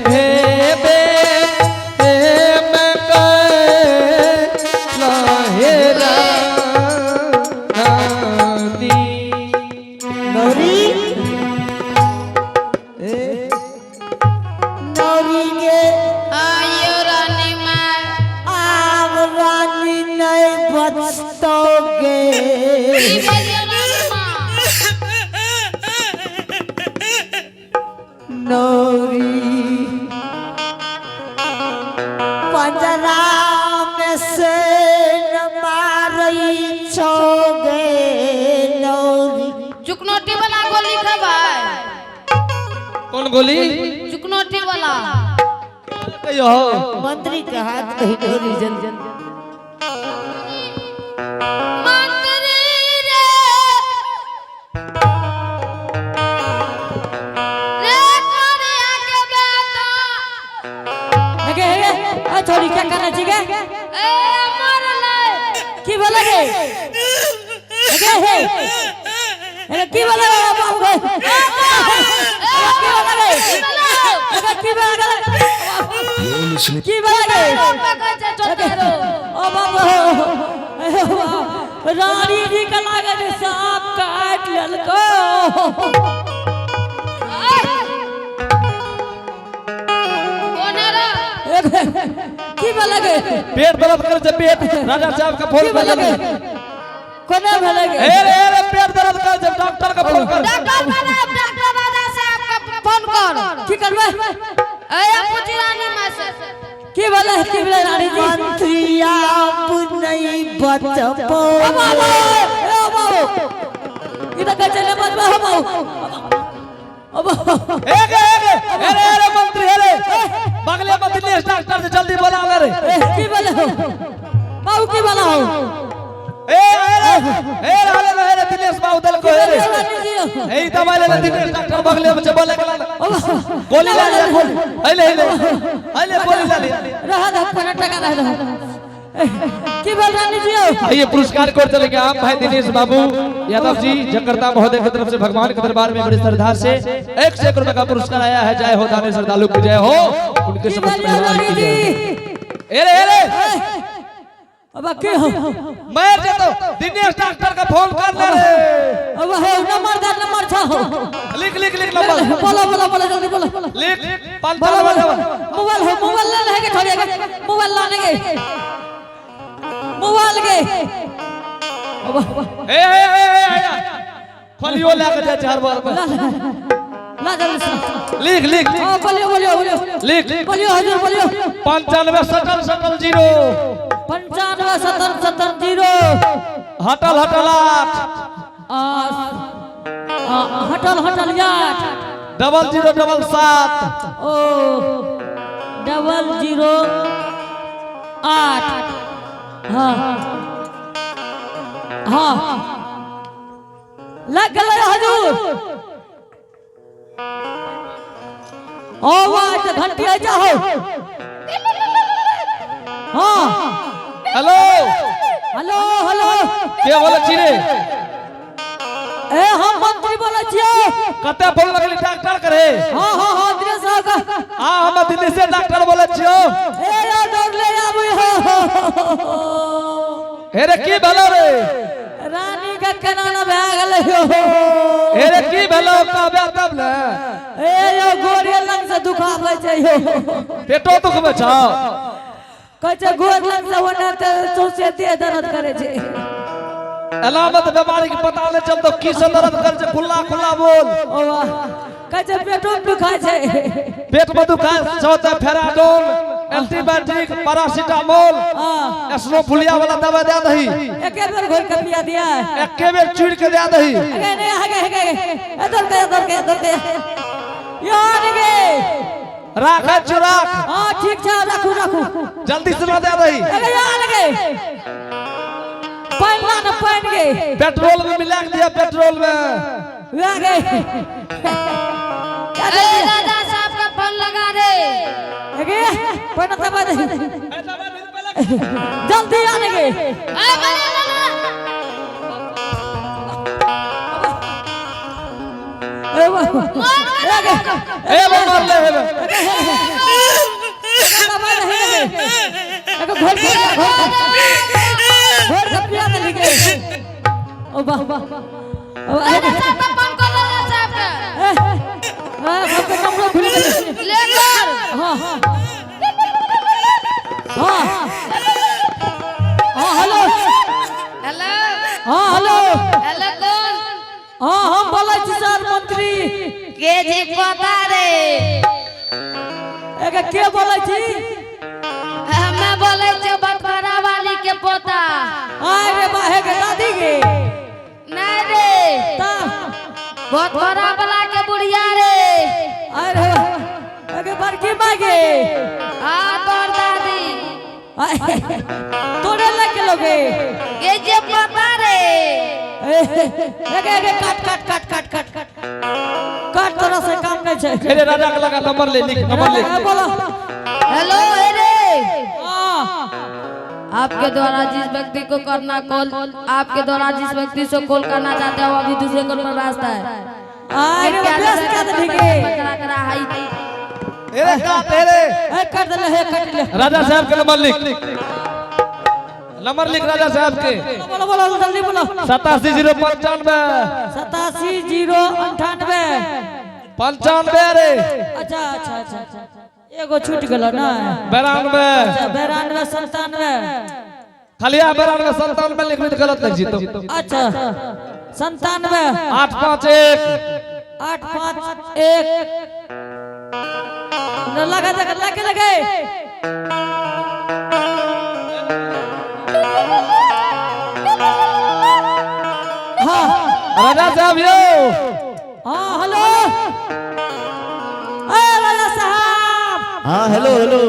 भेबे में लहेरा रानी। नौरी नौरी के आयो रानी माँ आब रानी नहीं बचतोगे। की बोलियो रानी माँ? नौरी पंजरा में से न मारई छोगे नौरी। चुकनौटी वाला गोली खबै? कौन गोली? चुकनौटी वाला। कहियो। मंत्री के हाथ कही नौरी जन मंत्री रे रे करिया के बेटा। हेगे हेगे, ए छोरी, क्या करना चाहिए? ए मरलै। की बोला गे? हेगे हे हेगे, की बोला गे बाबू गे? की बोला गे? हेगे, की बोला गे? की बोला गे? पकड़ जा चोटेरो। ओ बाबू, रानी जी का लागत सांप काट ललको। कोने रे? की बोला गे? पेट दर्द कर जे पेट, राजा साहब का फोन की कर। बोला गे? कोना भेलै गे? ए रे ए रे, पेट दर्द कर जे, डॉक्टर का फोन कर। डॉक्टर बनाब, डॉक्टर राजा साहब का फोन कर। की करबै? ए पूछी रानी माँ से। की बोला, की बोला रानी जी? मंत्री आप नहीं ओ बचपोगे। बाबू, ए बाबू, ई त कहै छै ने बचबा हो बाबू। ओ बाबू। ए गे ए गे, ए रे ए रे मंत्री, ए रे बगले में दिनेश डॉक्टर से जल्दी बोला ले रे। ए, की बोला हो बाबू, की बोला हो? ए ए रे ए रे हले रे, ए रे दिनेश बाबू दल को ए रे। रानी जी हो। ए दवाई ले ले दिनेश डॉक्टर बगले में से बोले के ला। ओ बाबू। गोली ला ले गोली, अइले अइले अइले, गोली ला ले। रहा दो, 15 टका रह दो। ए, की बोल रानी जी हो? आइए पुरस्कार को चले गए आप भाई दिनेश बाबू यादव जी जकरता महोदय की तरफ से भगवान के दरबार में बड़ी श्रद्धा से 101 रुपए का पुरस्कार आया है। जय हो दाने श्रद्धालु की जय हो, उनके की समस्त बोलियो परिवार रानी की जी? जय हो। ए रे ए रे। अब की हो? मैं जे तो दिनेश डॉक्टर का फोन कर ले रे। अब हो नंबर दे, नंबर छा हो। लिख लिख लिख नंबर। बोलो बोलो बोलो, जल्दी बोलो। लिख। बोलो। 95। बोलो, मोबाइल हो, मोबाइल ले लेंगे थोड़ी के, मोबाइल लाने के, मोबाइल के। अब ए ए ए ए ए, खोलियो ले के जा चार बार में। ला ला जल्दी से। लिख लिख। हाँ, बोलियो बोलियो बोलियो। लिख। बोलियो हजूर, बोलियो। 95 सटल सटल 0। 95 70 70 0। हटल हटल 8। आ आ, हटल हटल 8। 00 77। ओ 00 8। हाँ हाँ, लग गए हजूर। ओ वाह, तो घंटी आ जाओ। हाँ। हेलो। Hello hello. के बोले छी रे? ए, हम मंत्री बोलै छियै। कते फोन लगली डॉक्टर करे? हाँ हाँ हाँ, दिनेश साहब का। आ हम दिल्ली से डॉक्टर बोले छियो। ए यो दौड़ ले आबू हो। हे रे, की भेलो रे? रानी का कनाना भए गेलै हो। हे रे, की भेलो कहबे तब ने। ए यो गोरे लंग से दुखाबै छै यो। पेटो दुखबै छौ? कहै छै गोर लंग से होना तऽ सौंसे देह दर्द करै छै। अलामत बीमारी के पता नहीं चलतो, की से दर्द कर छै, खुला खुला बोल। ओ वाह, कहै छै पेटो मे दुखाइ छै। पेट में दुखाय छौ त फेराडोल, एंटीबायोटिक, पैरासीटामोल, हाँ। एस्नोफुलिया वाला दवा दे दही। एके बेर घोरि के पिया दिया। एके बेर चूड़ के दे दही। अगे नहीं, अगे अगे इधर के, इधर के, इधर के यार गे। राख चुराख। हाँ, ठीक छै, राखू राखू। जल्दी से ना दे दही। अगे यार गे, पानि ला ने, पानि गे। पेट्रोल में मिला के दिया, पेट्रोल में। वह गे। अरे राजा साहब का फोन लगा रे। अगे पानि दबा दे, जल्दी आने गे। ए बने लगा। ए वाह। मार ए बे मार ले हे बे। दबाई नहीं लगे एगो घोर घोर घोर के पिया दे लिखे ओ वाह वाह ओ राजा साहब का फोन कर राजा साहब का हां हम तो नंबर भूल गए ले कर हां हां हां हां हेलो हेलो हां हेलो हेलो कौन हां हम बोलै छी सर मंत्री के जी पता रे एगे के बोलै छी हमें बोले छे बटवारा वाली के पोता आय रे बाहे के दादी के नहीं रे ता बटवारा वाला के बुढ़िया रे आय रे एगे बड़की माय गे आ तोर दादी आय, तोरे लग लोगे के जे पता रे एगे एगे काट काट काट काट काट काट काट तोरा से काम नहीं छै अरे राजा के लगा नंबर ले लिख नंबर लिख हाँ, बोलो हेलो ए रे हाँ आपके द्वारा जिस व्यक्ति को करना कॉल आपके द्वारा जिस व्यक्ति से कॉल करना चाहते हो अभी दूसरे कॉल पर रास्ता है आय रे बेस कर देली गे करा करा हाई अरे काट अरे ए कर देले हे कट ले राजा साहब के नंबर लिख नंबर लिख राजा साहब के बोलो बोलो जल्दी बोलो 87095 87 0 98 95 रे अच्छा अच्छा अच्छा अच्छा एगो छूट गेलो ना 92 अच्छा 92 97 खाली आ 92 97 लिख तो गलत लिख जी तो अच्छा 97 851 8 5 1 लगा लगा लगे लगे हाँ राजा साहब यो हाँ हेलो ए राजा साहब हाँ हेलो हेलो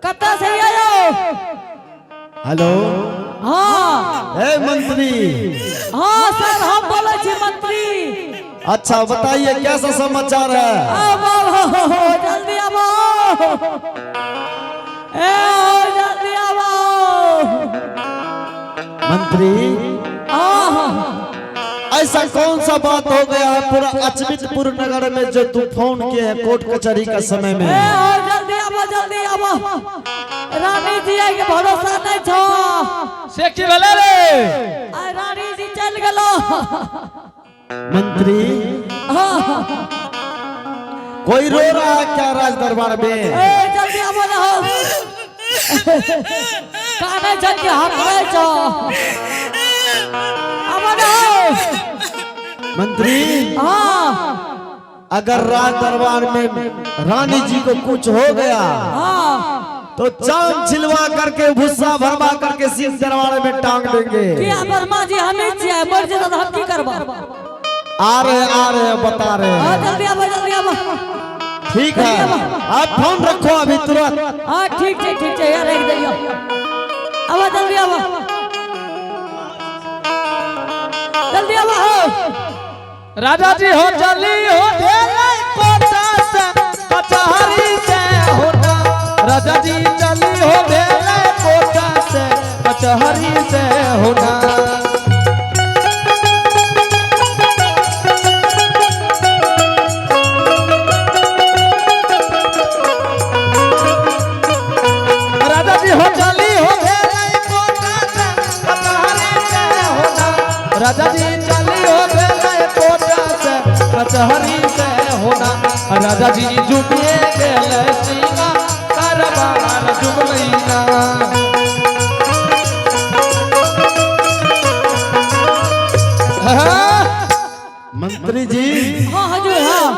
कत्ता से आयो हेलो हाँ ए मंत्री हाँ सर हम बोले छी मंत्री अच्छा बताइए कैसा समाचार है आबो हो, जल्दी आबो ए हो, जल्दी आबो मंत्री हाँ ऐसा कौन सा बात हो गया है पूरा अचमितपुर नगर में जो तू फोन किए है कोर्ट कचहरी का समय में ए हो जल्दी आबो जल्दी आबो रानी जी के भरोसा नहीं छो से की भेलै रे आय रानी जी चल गेलो मंत्री हाँ कोई रो रहा है क्या राज दरबार में ए जल्दी आबो ना हो काने चल के हम गए छो आबो ना हो मंत्री हाँ अगर राज दरबार में रानी जी को कुछ हो गया हाँ तो चांद छिलवा करके भूसा भरवा करके सिंह दरबार में टांग देंगे कि वर्मा जी हम ही छियै मर जेता तऽ हम की करबा आ रहे आ रहे बता रहे हाँ हैं। जल्दी आबो जल्दी आबो ठीक है आप फोन रखो अभी तुरंत हाँ ठीक छै ठीक छै यार रख दियो आबो जल्दी आबो जल्दी आबो हो राजा जी हो चली हो ढेरे कोटा से कचहरी से होना राजा जी चली हो ढेरे कोटा से कचहरी से होना राजा जी हो चली हो ढेरे कोटा से कचहरी से होना राजा जी चली हो ढेरे कोटा से कचहरी से होना राजा जी जुटिए गेले सीमा दरबार जुगलैना हाँ। मंत्री जी हाँ हजूर हाँ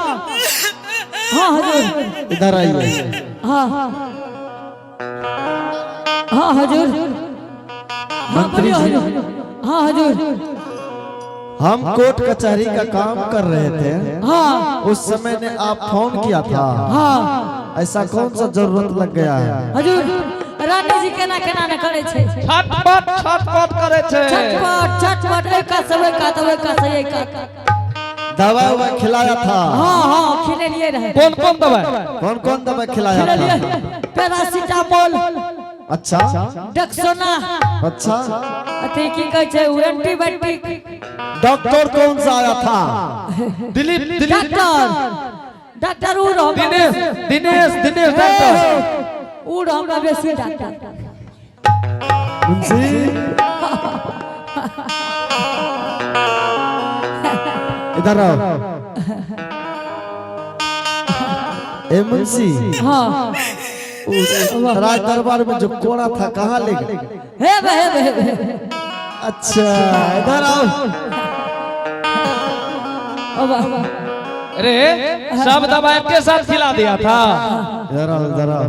हाँ हजूर इधर आइए हाँ हाँ हजूर हाँ मंत्री बोलियो जी। हजूर हाँ हजूर हम कोर्ट कचहरी का काम कर रहे थे हाँ उस समय ने आप फोन किया था हाँ ऐसा कौन सा जरूरत लग गया है हजूर रानी जी केना केना ने करै छै छटपट छटपट करे छै छटपट छटपट एक कात से ओहि कात ओहि कात से एहि कात दवा उवा खिलाया था हाँ हाँ खिलेलिए रहे कोन कोन दवाई कौन कौन दवा खिलाया खिलेलिए था पैरासीटामोल अच्छा डेक्सोना अच्छा अथी की कहै छै ओ एंटीबायोटिक डॉक्टर कौन सा आया था दिलीप दिलीप डॉक्टर डॉक्टर उ रहो दिनेश दिनेश दिनेश डॉक्टर उ रहो हमरा बेसी डॉक्टर। मुंशी इधर आओ। ए मुंशी, हाँ। उस राज दरबार में जो कोड़ा था कहाँ ले गए? हे बे हे बे हे बे। अच्छा इधर आओ। ओ बाबा। अरे सब दवा के साथ खिला दिया था। इधर आओ इधर आओ।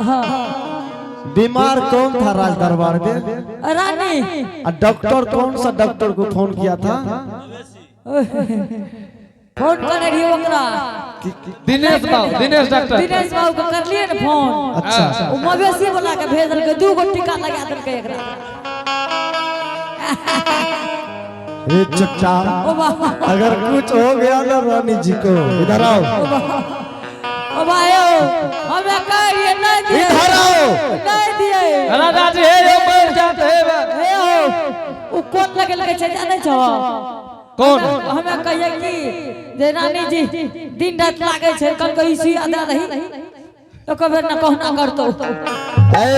हाँ। बीमार कौन था राज दरबार में? रानी। और डॉक्टर कौन सा डॉक्टर को फोन किया था? फोन करे रहियो ओकरा। दिनेश बाबू, दिनेश डॉक्टर। दिनेश बाबू के करलिए ने फोन। अच्छा। ओ मवेशी वाला के भेज देलकै, 2 गो टीका लगा देलकै एकरा। ए चट्टा, ओ बाबा। अगर कुछ हो गया ना रानी जी को, इधर आओ। ओ भाई ओ, हमें कह रहिए नहीं दिए। इधर आओ। नहीं दिए। राजा जी हे यो मर जात हे बा। हे हो, उ कोन लगे लगे छै जानै छौ? कौन? हमें कहिए कि जे रानी जी दिन रात लागे छै, कल कही सुई अदा रही तो कबे न कहना करतो। ए,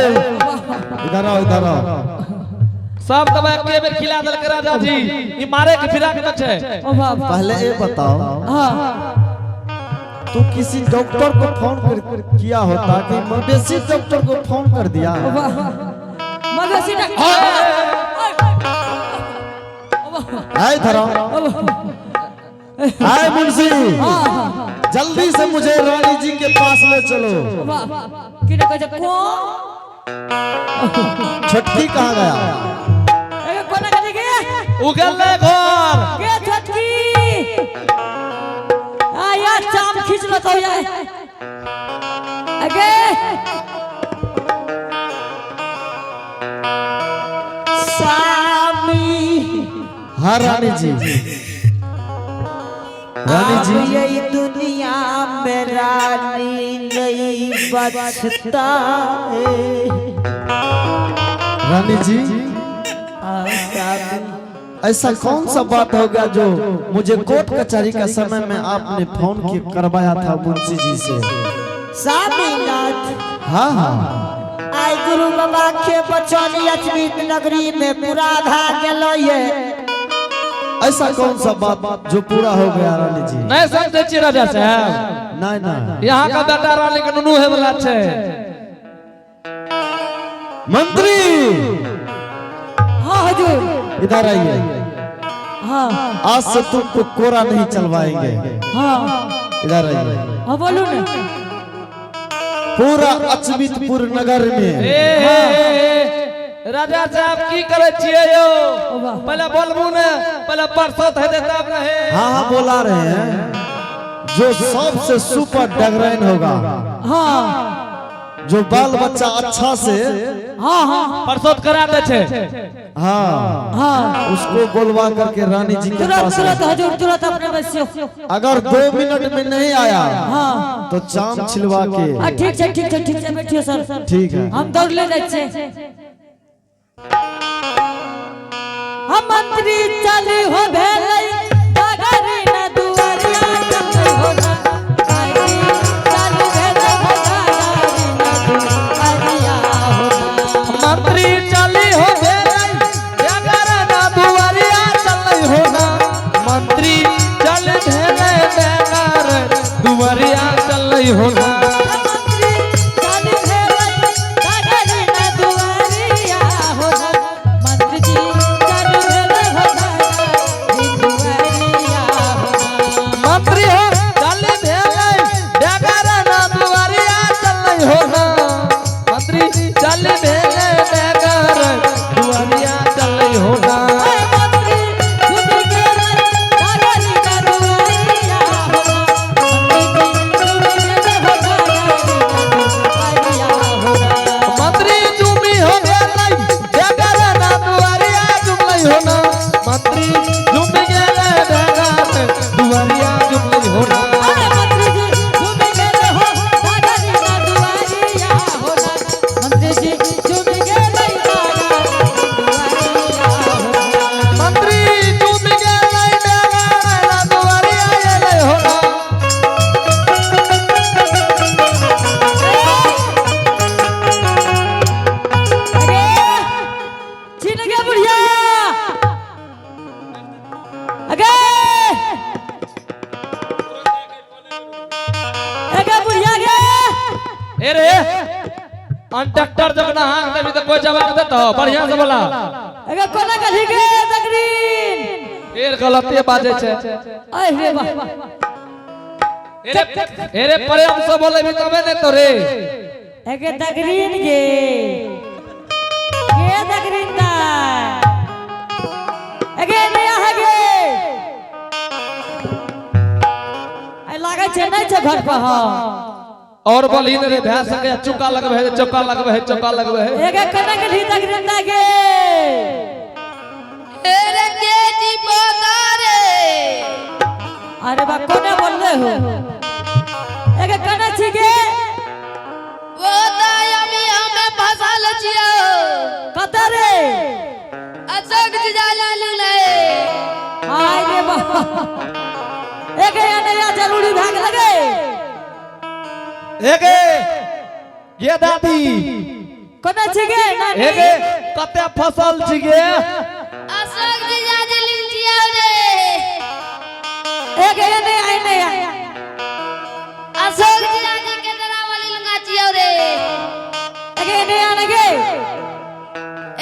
इधर आओ इधर आओ। सब दवा के बेर खिला देलकै राजा जी, ई मारे के फिराक में छै। ओ बाबा। पहले ये बताओ, हाँ। तू किसी डॉक्टर को फोन किया होता कि मवेशी डॉक्टर को फोन कर दिया? मवेशी डॉक्टर। आए इधर आओ। आए मुंशी, जल्दी से मुझे रानी जी के पास ले चलो। की कहै छै कोन? छोटकी कहाँ गया? ए कोना कथी के? उगल ले घर। के छोटकी? आ यार चाम खींच लो तो यार। अगे स्वामी। हाँ रानी जी, रानी जी। अब यही दुनिया में रानी नहीं बचता है। रानी जी, स्वामी। ऐसा कौन सा बात हो गया जो मुझे कोर्ट कचहरी का समय में आपने फोन की करवाया था मुंशी जी से? स्वामीनाथ। हाँ हाँ। आई गुरु बाबा के बचन अजमीत नगरी में पूरा भा गेलो ये। ऐसा कौन सा बात जो पूरा हो गया रानी जी? नहीं समझे छी राजा साहब। नहीं नहीं। यहाँ का बेटा रानी के नुनू है वाला छै। मंत्री। हाँ हुजूर। इधर आइए। हाँ। आज से तुमको कोरा नहीं चलवाएंगे। हाँ। इधर आइए। हाँ बोलू ने। पूरा अचमितपुर नगर में ए, ए, ए, राजा साहब की करे छियै यो? पहले बोलबू ने, पहले परसत हेतै तब ने हे। हाँ हाँ बोला रहे हैं, जो सबसे सुपर डगरैन होगा, हाँ। जो बाल बच्चा अच्छा से हाँ हाँ परसत करा दे छै। हाँ, हाँ, उसको बोलवा करके रानी जी के तुरंत पास तुरंत हुजूर, तुरंत अपने बच्चों। अगर 2 मिनट में नहीं आया हाँ, तो चाम छिलवा के। ठीक है ठीक है ठीक है, बैठियो सर। ठीक है। हम दौड़ ले जाइ छियै। हम मंत्री चली हो भेलै डगरी न दुआरिया चलै हो ना। चलू भेलै डगरी न दुआरिया हो ना। मंत्री चली हो भेलै डगर न दुआरिया चलै हो ना। मंत्री चल भेलै डगर दुआरिया चलै हो ना। मंत्री चली भेलै डगरी न दुआरिया हो ना। मंत्री जी चलू भेलै हो डगरी दुआरिया हो ना। मंत्री हो चल भेलै डगर न दुआरिया चलै हो ना। मंत्री चल भेलै डगर दुआरिया चलै हो ना। मंत्री झुमि गेलै डगरी न दुआरिया हो ना। मंत्री झुमि गेलै हो डगरी न दुआरिया हो ना। मंत्री झुमी हो गेलै डगर न दुआरिया झुमलै हो ना। मंत्री झुमि गेलै डगर दुआरिया झुमलै हो ना। अरे मंत्री जी झुमि गेलै हो डगरी न दुआरिया कंडक्टर जब ना हाँक देबी तो कोई जवाब देतो? बढ़िया से बोला। एगे कोना गली गे दगरीन? फिर गलती बाजे छे। अरे रे बा। एरे एरे, प्रेम से बोलेबी तबे ने तो रे। एगे दगरीन गे, गे दगरीन दा, एगे नया है गे। आई लागै छै नै छै घर पर। हां। और बोली ने रे, भए सके चुका लगबे है, चौका लगबे है, चौका लगबे है। एगे कोना गली दगरीन दा गे? रे के जी पोता रे। अरे बा, कोने बोलले हो? एगे कोना छी गे? वो तो अभी हमें फसल छियो। कत रे? अशोक जी जा लालू ले। आय रे बा, एगे नया जरूरी भाग लगे। एगे ये दादी। कोना छी गे नानी? एगे, कते फसल छी गे? अशोक जी जा लिंग छियो रे। एगे नया आय नया। अशोक जी आज के डरा वाली लंगा छियो रे। एगे नया नगे।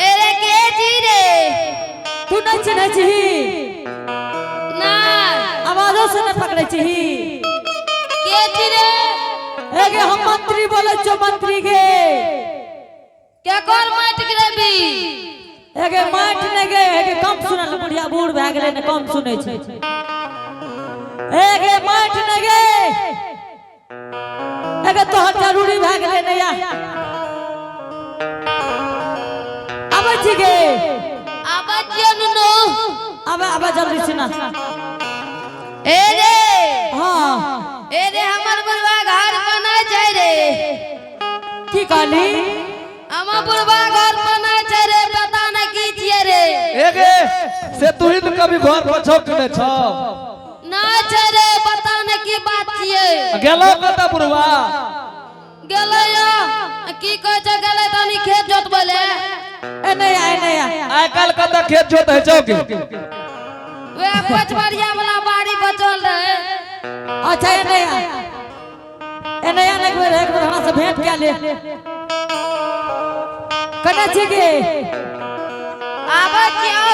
एरे के जी रे? तू नहीं चिन्है छही? ना। आवाजो से नहीं पकड़ै छही? के जी रे? एगे, हम मंत्री बोलै छौ, मंत्री गे। के कर माटि गिरेबी? एगे, माटि नहि गे। एगे, कम सुनल, बुढ़िया बूढ़ भए गेलै ने, कम सुनै छै। एगे, माटि नहि गे। एगे, तोहर जरूरी भए गेलै नया। आबै छी गे? आबै छियो नुनू। आबे, आबे जल्दी से ना। ए रे। हाँ। ए रे, हमर बुढ़वा घर पर नहीं छै रे। की कहली? हमर बुढ़वा घर पर नहीं छै रे, पता नहीं की छियै रे। एगे, से तू ही तो कभी घर पर छौ कि नहीं छौ? नहीं छै रे, पता नहीं की बात छियै। गेलो कतऽ बुढ़वा? गेलै या, की कहै छै, गेलै तनी खेत जोतबै ले। ए नहीं आए, नहीं आए। आइ काल्हि कतऽ खेत जोत है छौ की? वएह पचवरिया वाला बाड़ी बचल रहे। अच्छा, ए नहीं आए, ए नहीं आए। एक बेर हमरा से भेंट कए ले। कने छी गे? आबै छियौ।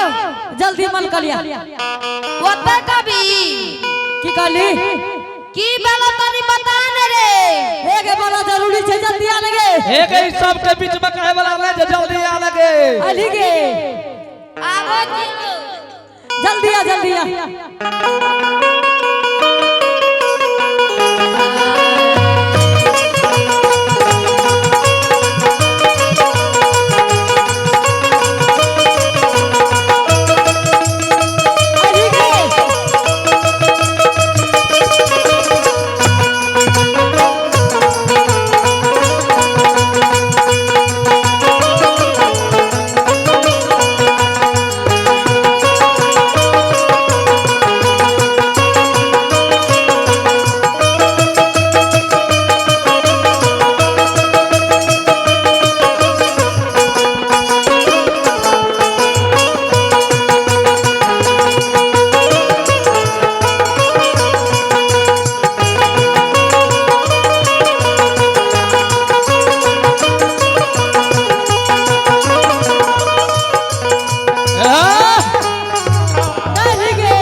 जल्दी मन कलिया। ओतऽ कभी। की कहली? की भेलो, तनी बता ने रे। एगे, बड़ा जरूरी छै, जल्दी आने गे। एगे, ई सब के बीच में कहे वाला नहीं जे जल्दी आ लगे। अली गे? आबै छियौ। जल्दी आ, जल्दी आ। अली गे? नहीं गे।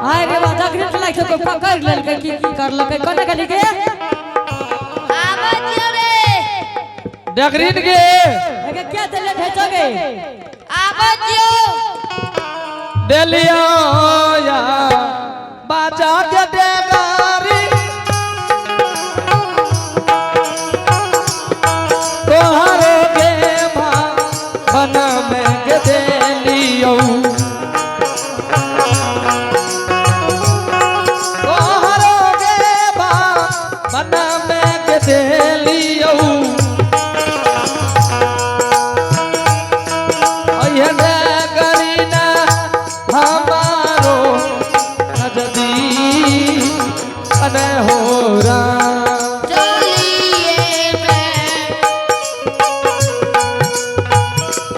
आय रे बा, जागृत लाइक तो पकड़ लेलकै। की की करलकै? कोने गली गे? आबै छियौ रे। डगरीन गे। एगे, क्या चले ढेचो गे? आबै छियौ। देलियो या बाजा के डेगारी, तोहरो गे बन में के देलियो, तोहरो गे बन में के देलियो। अहिने करीना हमारो नजदी अने हो राम। चलिए में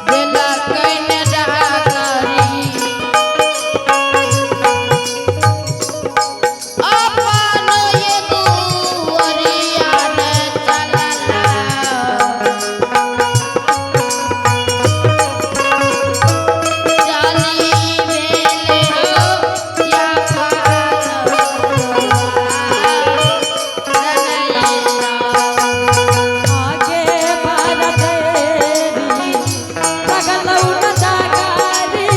देलकै ने डाकरी, अपन ये दुआर। आगे भारतेरी लगलौ न जागारी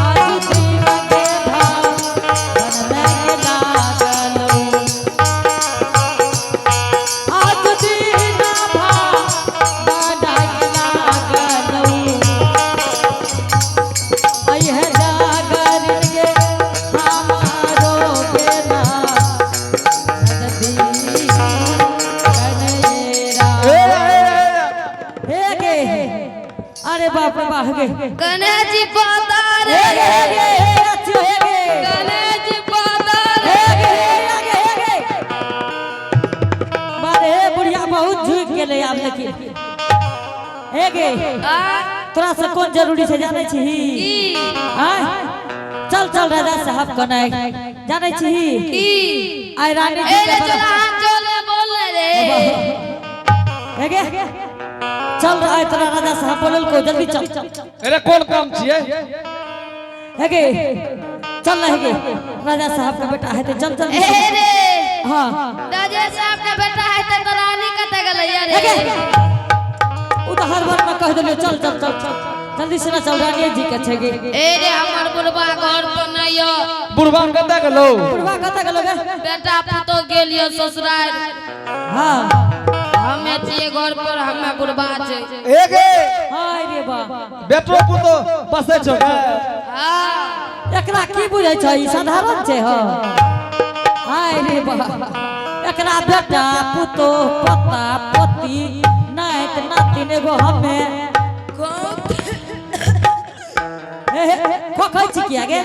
आज दिन के भावन में लागलौ आज दिन भावन लागलौ अइहे जागरण के हमारो बेला नदी कनेरा। हे गे अरे बाप रे बाप गे गणेश जी पाता हे रे गे हे गे हे अच्छो हे गे गणेश जी पाता हे रे गे हे गे हे गे बारे हे बुढ़िया बहुत झुक गेलै आब लेकिन हे गे आ तोरा से कोन जरूरी छै जानै छही की आय चल चल राजा साहब कने जानै छही की आय रानी जी ए के रे चला हाथ चले बोल रे हे गे चल रहा है तोरा राजा साहब बोलल को जल्दी चल अरे कोन काम छियै हे गे चल ना हे गे राजा साहब का बेटा है ते चल चल ए रे हाँ राजेश साहब के बेटा है त तो रानी कते गेलै हे रे गे उ तो हर बार में कह देलियो चल चल चल चल जल्दी से ना चल रानी जी के छे गे ए रे हमर बुढ़बा घर पर नहीं यो बुढ़बा कतऽ गेलौ बुढ़वा कतऽ गेलो गे बेटा पुतो गेल यो ससुराल हाँ हमे छियै घर पर हमे बुढ़बा छै ए गे हाय रे बा बेटो पुतो बसै छौ गे हाँ एकरा की बुझै छै ई साधारण छै ह हाय रे बा एकरा बेटा पुतो पोता पोती नाइत नातिन एगो हमे हे हे खोखै छी किया गे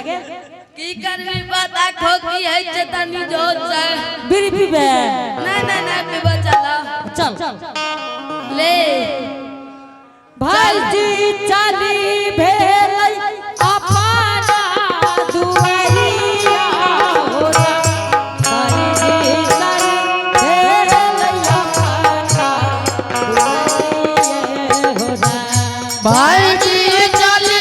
की करबी पता खोकी है छै तनी जोर से बीड़ी पीबे नहीं नहीं नहीं पीबो चला चल ले भाईजी चली भेलै अपना दुआरिया होला भाईजी चली भेलै अपना दुआरिया होला भाईजी चली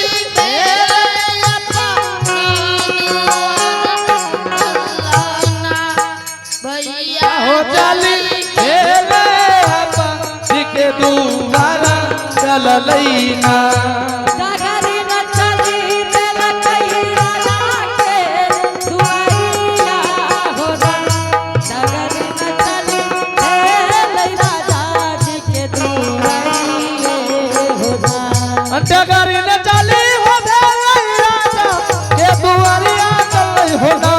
भैया हो चली भेले अपन के दुआरा चललैना जागरी न चली देलकै राजा के दुआरिया होला जागरी न चली भेलै राजा जी के दुआरिया होला डगरी न चली हो भेलै राजा के दुआरिया चलै हो ना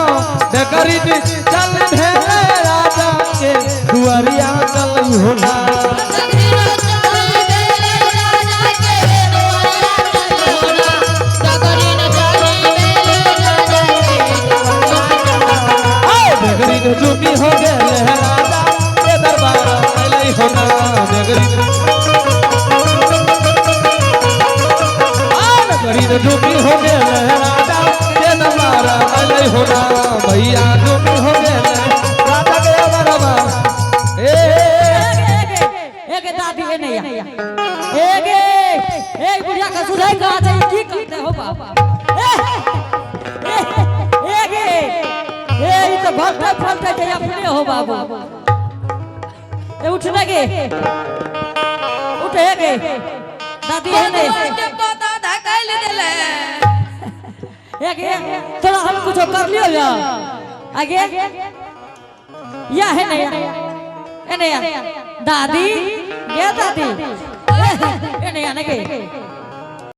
डगरी न चल भेलै राजा के दुआरिया चलै हो ना डगरी न झुकी हो गेल है राजा के दरबार अलै हो ना डगरी डगरी न झुकी हो गेल है राजा के दरबार अलै हो ना भैया झुकी हो गेल है राजा के दरबार ए एगे दादी ए नैया एगे ए बुढ़िया का सुधाई का छै की करते हो बाप ए ए, एगे ए ई त भलते फलते छै अपने हो बाबू ए उठ ना गे उठ हे गे दादी है ने एगे थोड़ा हम कुछ कर लियो या आगे या है नैया ए नैया दादी गे दादी ए ए नैया ने गे